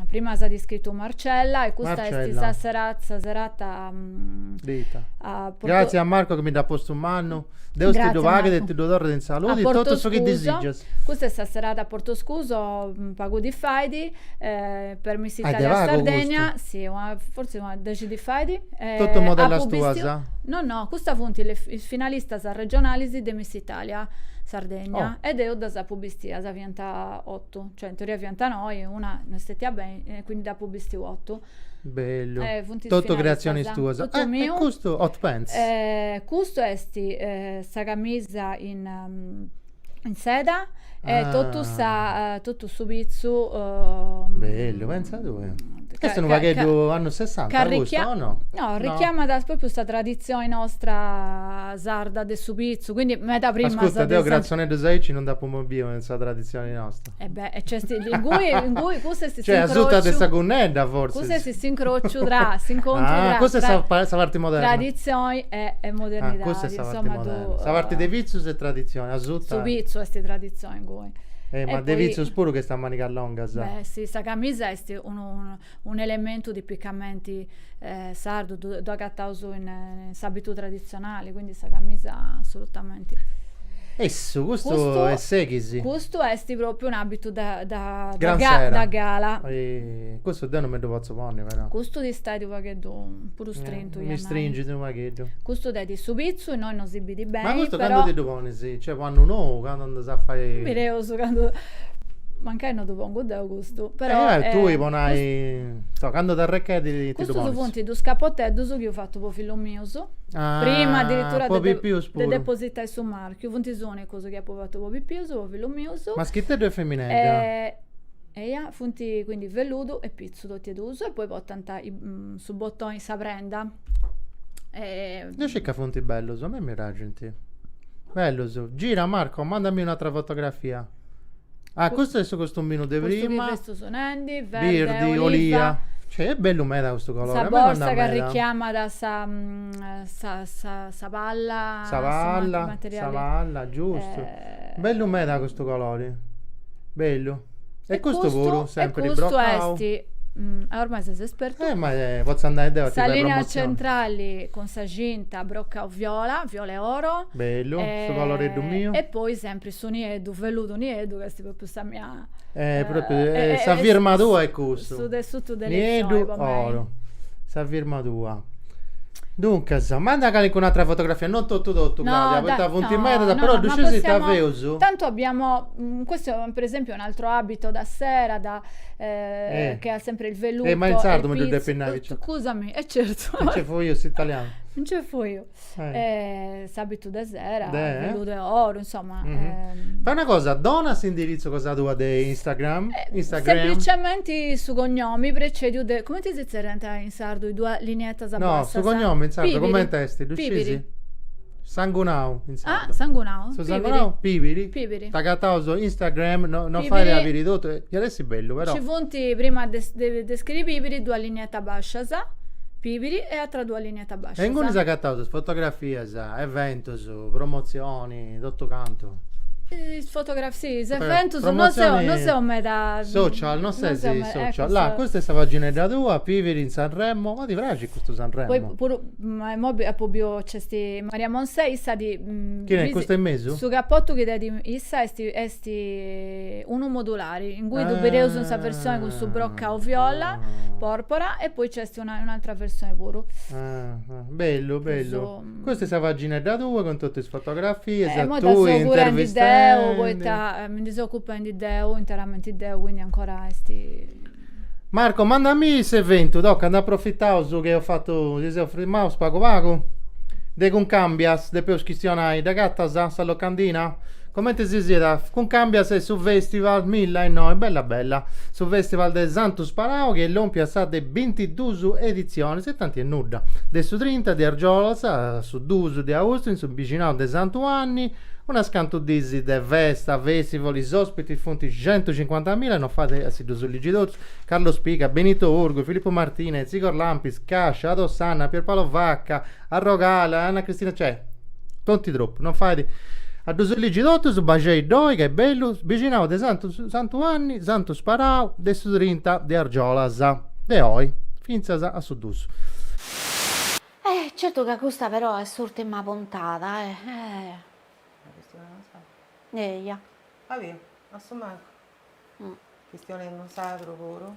prima s'at iscritu Marcella e custa est sa serata, sa serata De ita? A Porto Gratzias a Marco chi mi dd'at postu mannu. Deus ti ddu paghet e ti ddu torret in saludi totu su chi disigias. Custa est sa serata a Portoscuso, pagu dì fait, per Miss Italia Sardegna, si, una, fortzis una dexi dì fait. Totu modellas tuas? No no, custas funt is finalistas regionalis de Miss Italia Sardegna e deu ddas apu bistias, fiant otu, cioè in teoria fiant noi, una no est stetia beni e quindi dd'apu bistiu otu. Bellu. Funt is Totu creatzionis tuas. Totu miu. E custu hot pants? Custu est sa camisa in in seda e totu sa totu su pitzu Bellu, pentza tui. Est unu pagheddu annus sessanta custu, o no? No, richiamat propriu sa traditzioni nostra sarda de su pitzu, quindi meda prima Ascurta, deu cratzoneddus aici non nd'apu mai biu in sa traditzioni nostra. E beh, e nc'est ingui, ingui custu est Cioè, asuta de sa gunnedda, fortzis. Custu est s'incrociu tra, s'incontru tra. Ah, custa est sa, sa parti moderna. Traditzioni e, e modernidadi. Ah, custa est sa parti moderna. Sa parti de pitzus e traditzioni, asuta. Su pitzu est traditzioni ingui. Eh, ma de pitzus puru che est a manigas longas. Beh, sì, sa camisa est unu, unu elementu tipicamenti sardu, ddu agataus in s'abitu traditzionali, quindi sa camisa assolutamenti. Essu, custu est sexy. Custu est propriu un'abitu da da da gala. Custu deu non mi ddu potzu ponni però. Custu ti stait u' pagheddu puru strintu. Mi stringit unu pagheddu. Custu tenit su pitzu, innoi non si bidi beni Ma custu candu ti ddu ponis? Cioè po annu nou, candu andas a fai. Bireus candu Mancai no ddu pongu deu custu, però. Eh, tui po nai, so, candu t'arrechedit ti ddu ponis. Custus funt dus capoteddus chi eus fatu po fillus mius, ah, prima addirittura po pipius puru. De depositai su marchiu, funt is unicus chi apu fatu po pipius, po fillus mius. Maschiteddu e feminedda. Eia, funt quindi velludu e pitzu totu e dus e poi portant su botoni, sa prenda. Deu sciu ca funt bellus, a mei mi praxint. Bellus. Gira Marco, mandami un'atra fotografia. Ah, custu est su costuminu de prima. Custu chi festus nendi, verde, birdi, olia. Cioè, est bellu meda custu colore. Sa borsa ca richiamat sa sa sa sa palla. Sa palla, sa palla, giustu. Bellu meda custu colori. Bellu. E custu puru, sempri brocau. E custu est, ormai ses espertu. Eh, ma potzu andai deu a ti fai promotzioni. Sa linea centrali cun sa cinta brocau viola, viola e oro. Bellu, su coloreddu miu. E poi sempri su nieddu, velludu nieddu, ca est propriu sa mia. Eh, propriu, sa firma tua est cussu. Su tessutu de Nieddu, oro. Sa firma tua. Duncas, manda calincun'atra fotografia, non totu totu, Claudia, poita funt medas, però ddu scius ita feus? Tantu abbiamo, questo per esempio è un altro abito da sera, da, che ha sempre il velluto. Eh, ma in sardu mi ddu depis nai. Scusami, e certo. Nci fui io s'italianu. Nci fui io. Eh. S'abitu de sera, de velludu e oro, insomma. Mm -hmm. Fai una cosa, dona s'indirizzu cosa tua de Instagram. Eh, Instagram. Semplicementi su cognomi precediu de, cumenti si zerriant in sardu i duas linietas No, bassas? su cognomi in sardu cumenti est, ddu scisi? Sangunau in sardu. Ah, sangunau. Su sangunau, Pibiri. Pibiri. T'agataus Instagram, no, no fait a biri totu, iat essi bellu però. Ci funt prima de, de, de scriri Pibiri duas linietas bascias. Pibiri e atra duas linietas bascias. E ingunis agataus is fotografias, eventus, promotzioni, totu cantu. Is fotografias, sì, is eventus, no seu, no seu meda. Social, no ses social. Là, custa est sa paginedda tua, Pibiri in Sanremo, ma ti praxit custu Sanremo? Poi puru, immoi apu biu nc'est Maria Monsè, issa di. Chini est custa in mesu? Su capotu chi tenit issa est est unu modulari, ingui ddu bireus in sa versioni cun su broccau viola, porpora, e poi nc'est un'altra versioni puru. Bellu, bellu. Custa est sa paginedda tua cun totu is fotografias, tui intervistendi. Deu, poita mi ndi seu ocupendi deu, interamenti deu, quindi ancora est. Marco, mandami s'eventu, toca, nd'aprofitaus chi eus fatu, si seus frimaus pagu pagu, de Cuncambias, depeus chistionai, dd'agatas sa locandina? Comente si siat, Cuncambias est su festival milla innoi, bella bella, su festival de Santu Sparau chi est lompiu a sa de bintidus editzionis e tanti est nudda, de su trinta de argiolas a su dus de austu in su bixinau de Santu 'Anni, unas cantu dis de festa, festival, is ospitis funt centucincuantamilla, no fait a si ddus ligi totus, Carlo Spiga, Benito Urgu, Filippo Martinez, Igor Lampis, Cascia, Ado Sanna, Pierpaolo Vacca, Arrogala, Anna Cristina, cioè, tanti tropu, non fait. A ddus ligi totus, baxei ddoi, ca est bellu, bixinau de Santu Santu 'Anni, Santu Sparau, de su trinta de argiolas, de oi, fintzas a su dus. Eh, certu ca custa però est s'urtima puntada, eh. Eh. Eia. Abiu, a su mancu. Chistionendu in sadru puru.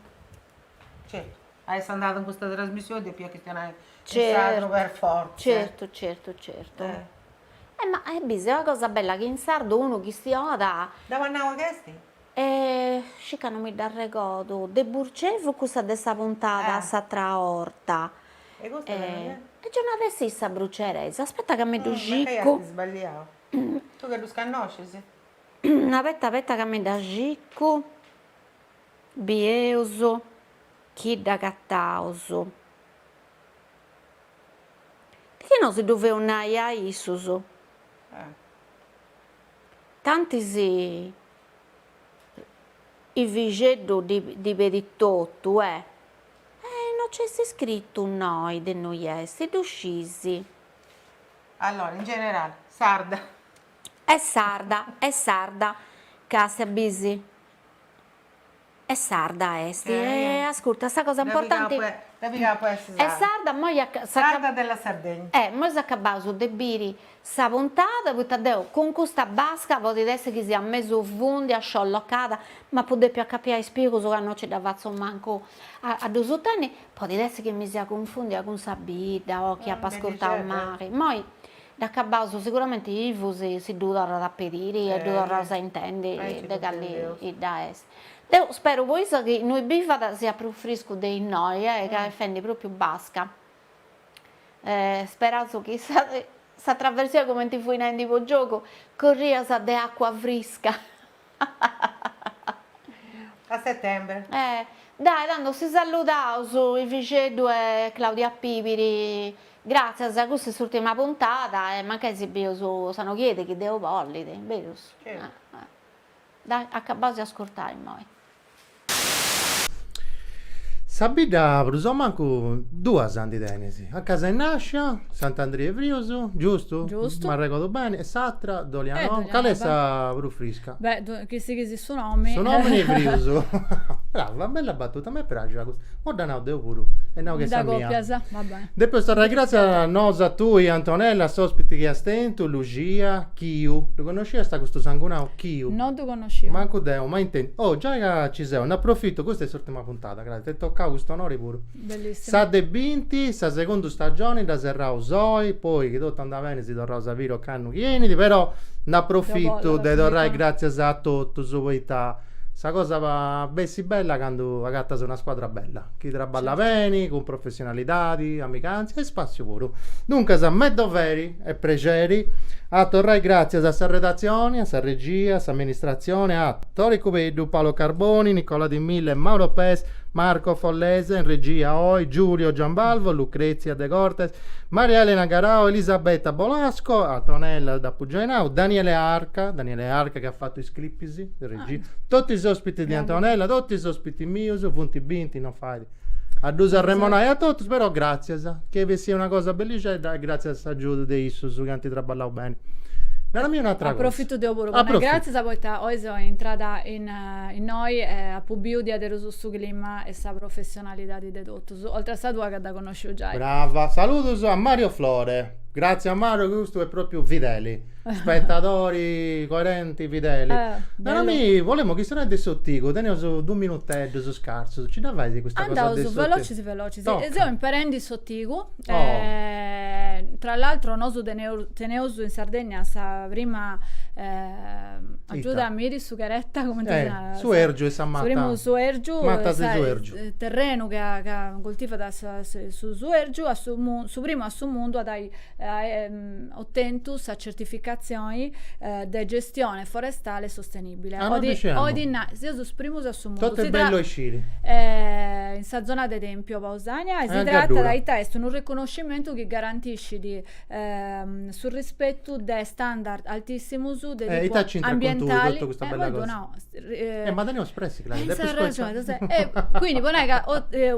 Certu, a essi andada in custa trasmissioni depiat chistionai in sadru per fortza. Certu, certu, certu. Eh ma est bisi, est una cosa bella chi in sardu unu chistionat. Dd'apu nau a ch'esti? Scica no mi dd'arregodu. De Burcei fut cussa de sa puntada s'atra 'orta. E custa de innui est? E gei no at essi issa bruceresa. Aspetta ca mi ddu xicu. Mancai as sballiau. Tu ca ddus cannoscis? Abeta abeta ca mi dda xicu. Bieus chi dd'agataus. Chi no si ddu feus nai a issus. Tantis Ivixeddu ddi pedit totu, eh. Eh, no nc'est scritu innoi de innui est, ddu scis. Allora, in generale, sarda. Est sarda, est sarda, càstia bisi. Est sarda est, e ascurta, sa cosa importanti. Est sarda, moi Sarda della Sardegna. Eh, moi s'acabaus de biri sa puntada, poita deu cun custa basca podit essi chi sia mesu fundia, sciollocada, ma apu depiu acapiai is pigus ca no nci dda fatzu mancu a ddus tenni, podit essi chi mi sia cunfundia cun sa bidda o chi apu ascurtau mali. Moi Dd'acabaus, siguramenti Ivu si si ddu torrat a pediri e ddu torraus a intendi de cali 'idda est. Deu speru po issa chi innui bivat siat prus friscu de innoi, eh, ca est fendi propriu basca. Speraus chi sa sa traversia cumenti fui nendi po giogu, corrias de acua frisca. A settembre. Eh, dai, tando si saludaus, Ivixeddu e Claudia Pibiri, gràtzias, custa est s'ùrtima puntada e mancai si bieus s'annu chi 'enit chi Deus bollit, berus? Certu. Dai, acabaus de ascurtai immoi. Sa bidda prus o mancu duas ndi tenis, a ca ses nascia, Sant'Andria 'e Frius, giustu? Giustu. M'arregodu beni, e s'atra Dolianova, cali est sa prus frisca? Beh, chi sighis su nomini. Su nomini 'e Frius. Brava, bella battuta, m'est praxia custa. Mo dda nau deu puru e nau chi est sa mia. Dda copias, va bene. Depeus torrai gratzias nosu a tui Antonella, a s'ospiti chi as tentu, Luxia Chiu. Ddu connosciast custu sangunau? Chiu. No ddu connosciu. Mancu deu, mai intendiu. Oh, giai ca ci seu, nd'aprofitu, custa est s'urtima puntada, craru, t'est tocau custu onori puru. Bellissimu. Sa de binti, sa segundu stagioni, dda serraus oi, poi chi totu andat beni si torraus a biri ocannu chi 'enit, però nd'aprofitu de torrai gratzias a totus, poita sa cosa bessit bella candu agatas una scuadra bella, chi traballat beni, cun professionalidadi, amigantzia e spassiu puru. Duncas, m'est doveri e prexeri a torrai gràtzias a sa redatzioni, a sa regia, a s'amministratzioni, a Tore Cubeddu, Paolo Carboni, Nicola Di Mille, Mauro Pes, Marco Follese, in regia oi, Giulio Giambalvo, Lucrezia Degortes, Maria Elena Garau, Elisabetta Bolasco, Antonella dd'apu giai nau, Daniele Arca, Daniele Arca chi at fatu is clipis de regia, totu is ospitis de Antonella, totu is ospitis mius, funt binti, non fait a ddus arremonai a totus, però gràtzias, chi est bessia una cosa bellixedda e gràtzias a s'agiudu de issus chi ant traballau beni. Narami un'atra cosa. Aprofitu deu puru po nai gràtzias poita oi seu intrada in innoi e apu biu diaderus su clima e sa professionalidadi de totus, oltre a sa tua ca dda connosciu giai. Brava, saludus a Mario Flore. Gratzias Mario, custu est propriu fideli. Spetadori coerenti fideli. Narami, bolemu chistionai de s'otigu, teneus dus minuteddus scarsus, ci dda fais custa cosa de s'otigu? Andaus velocis velocis. Seu imperendi s'otigu, tra l'altro nosu teneus in Sardegna sa prima agiudamiri su cheretta cumenti si narat? Suergiu est sa mata. Su primu suergiu, Matas de suergiu. Terrenu ca coltivat su suergiu a su su primu a su mundu at ai otentu sa certificatzioni de gestione forestale sostenibile. Ah, no ddu sciemu. Oi nai, seus is primus a su mundu. Totu est bellu a sciri. In sa zona de Tempio Pausania e si tratat ita est unu riconoscimentu chi garantiscit su rispetu de standard altissimus de tipu ita c'intrat cun tui ambientali totu custa bella cosa? No Eh, ma teneus pressi, Claudia, depis scoitzai. E quindi po nai ca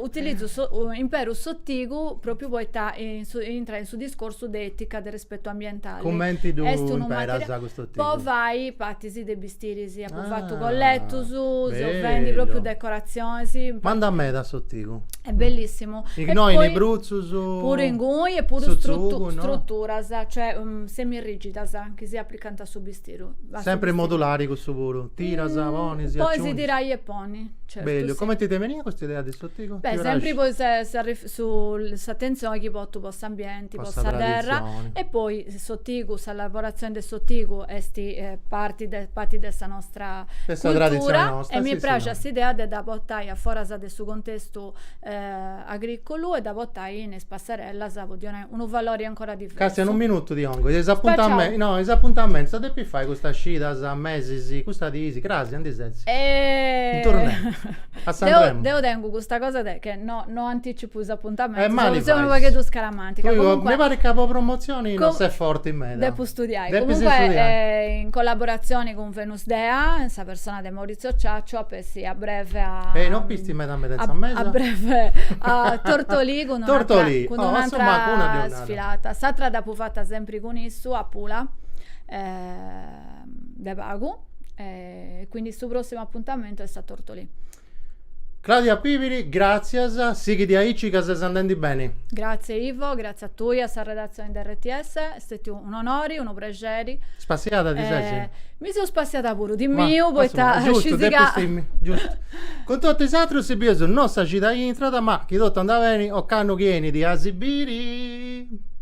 utilizzu imperu s'otigu propriu poita intrat in su discorsu de. de etica de respetu ambientali. Cumenti ddu imperas custu otigu? Po fai partis de bistiris, apu fatu colletus, seu fendi propriu decoratzionis. Mandat meda s'otigu. Est bellissimu. Innoi in is brutzus. Puru ingui e puru struturas, cioè semirrigidas chi si aplicant a su bistiru. Sempri modulari cussu puru, tiras, ponis, aciungis. Podis tirai e ponni, certu. Bellu, cumenti t'est benia custa idea de s'otigu? Beh, sempri po s'atentzioni chi portu po s'ambienti, po sa terra e poi s'otigu, sa lavoratzioni de s'otigu est parti de parti de sa nostra cultura e mi praxit s'idea de dda portai a foras de su contestu agricolu e dda portai in is passarellas po ddi 'onai unu valori ancora diversu. Castia, unu minutu ti 'ongu, is apuntamentus, no, is apuntamentus, ita depis fai custas cidas, mesis, custas diis, cras aundi ses? In tournée, a Sanremo. Deu tengu custa cosa de che no no anticipu is apuntamentus, seu unu pagheddu scaramantica, comunque. Mi parit ca po promotzioni no ses forti meda. Depu studiai, comunque in collaboratzioni cun Venus Dea, in sa persona de Maurizio Ciaccio, ap'essi a breve a. E no pisti meda meda in sa mesa. A breve a Tortolì cun un'atra cun un'atra sfilata. S'atra dd'apu fata sempri cun issu a Pula de pagu e quindi su prossimu apuntamentu est a Tortolì. Claudia Pibiri, gràtzias, sighi diaici ca ses andendi beni. Gratzie Ivo, gratzie a tui e a sa redatzioni de RTS, est stetiu un'onori, unu prexeri. Spassiada ti ses? Mi seu spassiada puru, timiu, poita giustu, depis timi, giustu. Cun totu is atrus si bieus no sa cida chi intrat, ma chi totu andat beni, ocannu chi 'enit a si biri.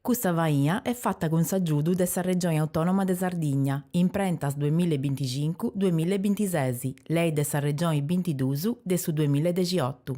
Custa faina est fata cun s'agiudu de sa Regioni Autònoma de Sardigna, imprentas duamilla e binticincu, duamilla e bintises, Lei de sa Regioni bintiduus de su duamilla e dexiotu.